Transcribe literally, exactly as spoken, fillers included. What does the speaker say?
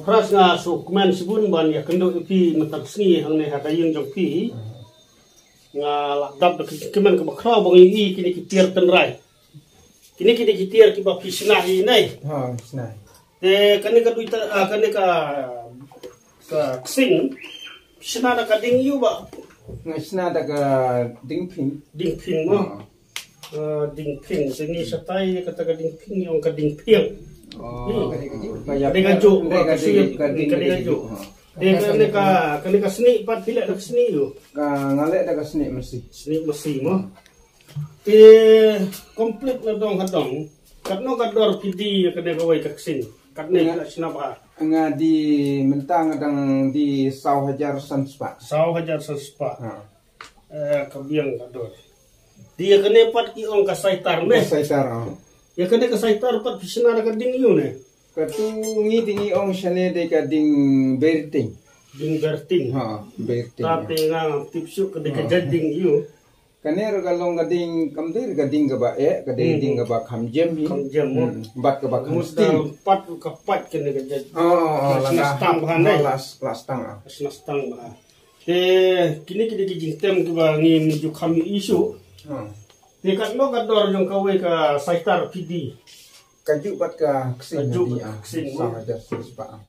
Phras nga sngewkmen shibun ban ïakynduh ïa phi mynta ka sngi hangne ha ka ïing jong phi. Nga la dap da ka jingkmen kaba khraw ba ngi ïohi kine ki tiar tynrai. Kine kine ki tiar kiba phi shna hi ne. Ha, shna. Te kane ka duh ta, ah, kane ka, ka ksing. Shna da ka ding ïu ba. Nga shna da ka ding ping. Ding ping mo. Ha. Ah, ding ping. Sini shatai kata ka ding ping ïong ka ding ping. Oh. Hmm. Ka ding ka juk. Ka ding ka juk. Ka ding ka juk. Ka ding ka juk. Ha. Te kane ka, kane ka sni pat phi leh da ka sni ïu. Ka nga leh da ka sni masi. Sni masi mo. Te complete na dong ha dong. Katno ka dor phi die ïa kane kawei ka ksing. Katne phi la shna bha. Nga die mynta nga dang die saw hajar san spah. Saw hajar san spah. Ha. Eh, ka biang ka dor. Te ïa kane pat ki ong ka saitar ne. Ka saitar, ah. Ïa kane ka saitar pat phi shna da ka ding ïu ne. Katu ngi te ngi ong shane de ka ding berting. Ding berting. Ha, berting. Tapi nga tip suk ka ding ka jait ding ïu. Kane ruh ka long ka ding kam dei ka ding kaba eh, ka ding ding kaba kham jem hi. Kham jem mo. Hmm, bat kaba kham sting. Pat ka pat kane ka jait. Oh, oh, oh, la stang bha ne. La stang, ah. La stang bha. Te kine kine ki jingtem kiba ngi ju kham ïohi suk. Ha. Te katno ka dor jong kawei ka saitar phi die. Ka juk bad ka ksing. Ka juk bad ka ksing. Saw hajar san spah.